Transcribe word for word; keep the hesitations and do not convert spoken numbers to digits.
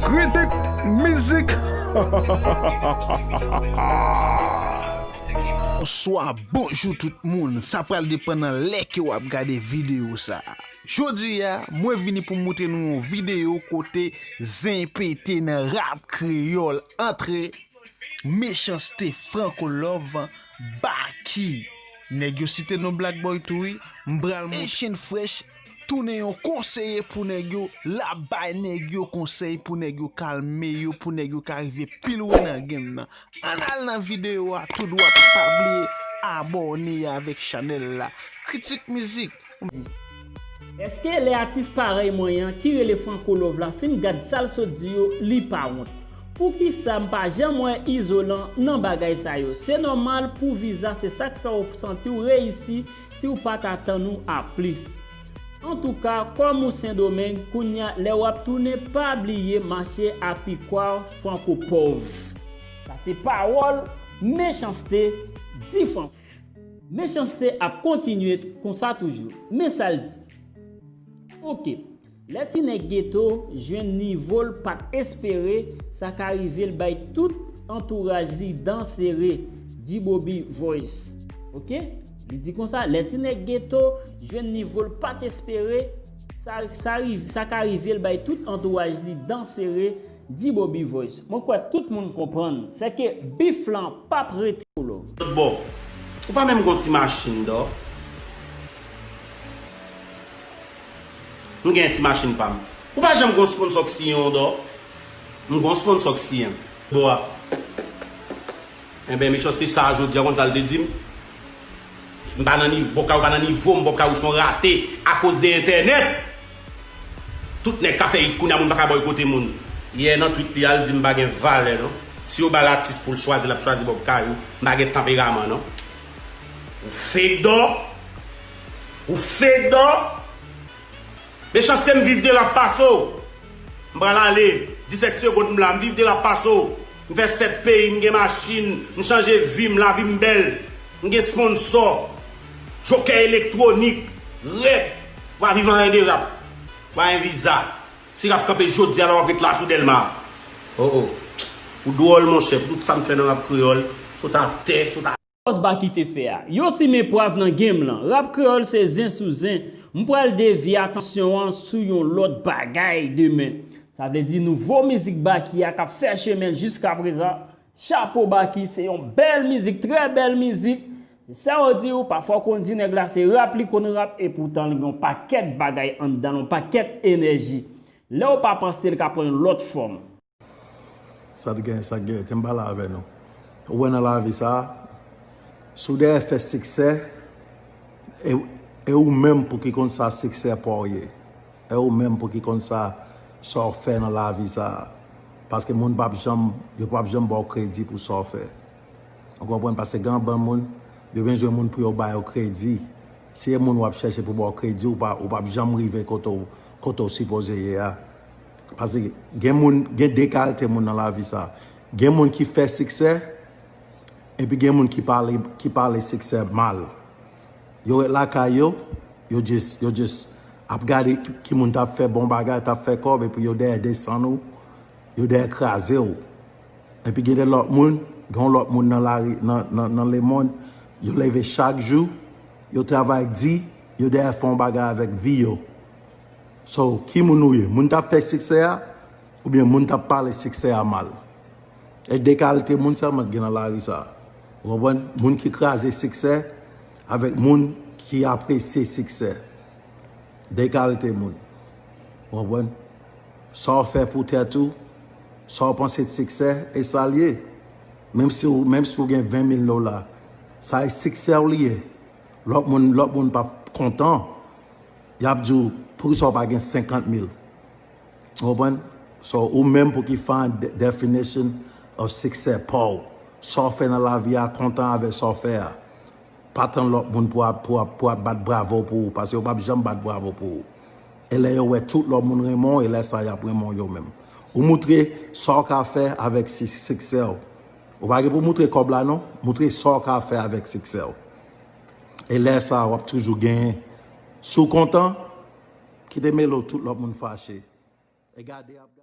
Kritik mizik. Bonswa, bonjou tout moun. Sa pral depann nan lè ke w ap gade videyo sa a. Jodi a, mwen vini pou m moutre nou yon videyo kote zen pete nan rap kreyòl antre Mechanste, Franco Love, Baky. Nèg yo site non Black Boy tou wi. M pral montre Echin Fresh tounen yon konseye pou nèg yo. L ap bay nèg yo konsèy pou nèg yo kalme yo, pou nèg yo ka rive pi lwen nan game nan. Ann al nan videyo a tou dwat. Pa bliye abòne avèk chanèl la. Kritik mizik. Èske lè atis parèy mwen an ki rele Franco Love la fin gad sa l sot di yo, li pa wont? Poukisa m pa janm wè Izolan nan bagay sa yo? Se nòmal pou viza, se sa k fè w santi w reyisi si w pa t atann ou a plis. Antouka, kòm ou Sendomeng, kounye a lè w ap tounen, pa bliye mache a pikwa Franco pòv. Sa se pawòl Mechanste di Franco. Mechanste ap kontinye konsa toujou. Men sa l di. Oke. Lè ti nèg geto jwenn nivo l pa t espere, sa ka rive l bay tout antouraj li dan sere, G-Bobby Voice. Oke? Li di konsa, lè ti nèg geto jwenn nivo l pa t espere, sa, sa, riv- sa ka rive l bay tout antouraj li dan sere, G-Bobby Voice. Mwen kwè tout moun konprann, sèke bif lan p ap rete pou lòm. Lòt bò, ou pa menm gon ti machin dò. M gen ti machin pa m. Ou pa janm gon sponsò k siyen w dò. M gon sponsò k siyen m. Bò a. Enben, Mechanste sa a jodi a, konn sa l te di m? M pa nan nivo, bò kay ou pa nan nivo m, bò kay ou se yon rate akoz de entènèt. Tout nèg ka fè it kounye a, moun pa ka bòykote moun. Yè nan tweet li a, l di m pa gen valè non. Si yo ba l atis pou l chwazi, l ap chwazi bò kay ou. M pa gen tanperaman non. Ou fake dò. Ou fake dò. Mechanste, m viv de rap pase w. M pral ale, disèt segonn m la, m viv de rap pase w. M fè sèt peyi, m gen machin, m chanje vi m, lavi m bèl. M gen sponsò, jokè elektwonik, rèd. W a viv anyen de rap. W a gen viza. Si rap kanpe jodi a la, w ap ret la sou Dèlma. Oh, oh. Ou dwòl, monchè, pou tout sa m fè nan rap kreyòl, sot atè, sot a Pòz Baky te fè a. Yo simen pwav nan game lan. Rap kreyòl se zen sou zen. M pral devye atansyon an sou yon lòt bagay demen. Sa vle di nouvo mizik Baky a k ap fè chemen l jiskaprezan. Chapo Baky, se yon bèl mizik, trè bèl mizik. Se sa yo di w, pafwa w konn di nèg la se rap li konn rap, epoutan l gen yon pakèt bagay anndan l, yon pakèt enèji. Lè w pa panse l ka pran yon lòt fòm. Sa t gen, sa t gen, ke m pale avè nou. Ou wè nan lavi sa, si w dèyè fè siksè, e, e ou menm pou ki konn sa siksè pa w ye. E ou menm pou ki konn sa, sa w fè nan lavi sa. Paske moun p ap janm, yo p ap janm ba w kredi pou sa w fè. Ou konprann? Paske gen anbann moun, yo bezwen moun pou yo ba yo kredi. Si e moun w ap chèche pou ba w kredi, ou pa, ou p ap janm rive kote w, kote w sipoze ye a. Paske gen moun, gen de kalite moun nan lavi sa. Gen moun ki fè siksè, epi gen moun ki pale, ki pale siksè mal. Yo ret lakay yo, yo just, yo just ap gade ki, ki moun t ap fè bon bagay, t ap fè kòb, epi yo dèyè desann ou, yo dèyè kraze w. Epi gen de lòt moun, gen yon lòt moun nan lari, nan, nan, nan lemonn, yo leve chak jou, yo travay di, yo dèyè fè yon bagay avèk vi yo. So, ki moun ou ye? Moun t ap fè siksè a, oubyen moun t ap pale siksè a mal? E de kalite moun sèlman ki gen nan lari sa. Ou konprann? Moun ki kraze siksè avèk moun ki apresye siksè. De kalite moun. Ou konprann? Sa w fè pou tèt ou, sa w panse de siksè, e sa l ye. Menm si w, menm si w gen ven mil dola, sa e siksè w li ye. Lòt moun, lòt moun p ap kontan. Y ap di w, poukisa w pa gen senkant mil? Ou konprann? So, ou menm pou ki find the definition of success pa w. Sa w fè nan lavi a, kontan avèk sa w fè a. Pa tann lòt moun pou ap, pou ap, pou ap bat bravo pou ou, paske yo p ap janm bat bravo pou ou. E lè yo wè tout lòt moun renmen w, e lè sa y ap renmen w yo menm. Ou moutre sa w ka fè avèk si, siksè w. Ou pa gen pou moutre kòb la non, moutre sa w ka fè avèk siksè w. E lè sa a, w ap toujou genyen. Si w kontan, kite mele w tout lòt moun fache. E gade ap gade.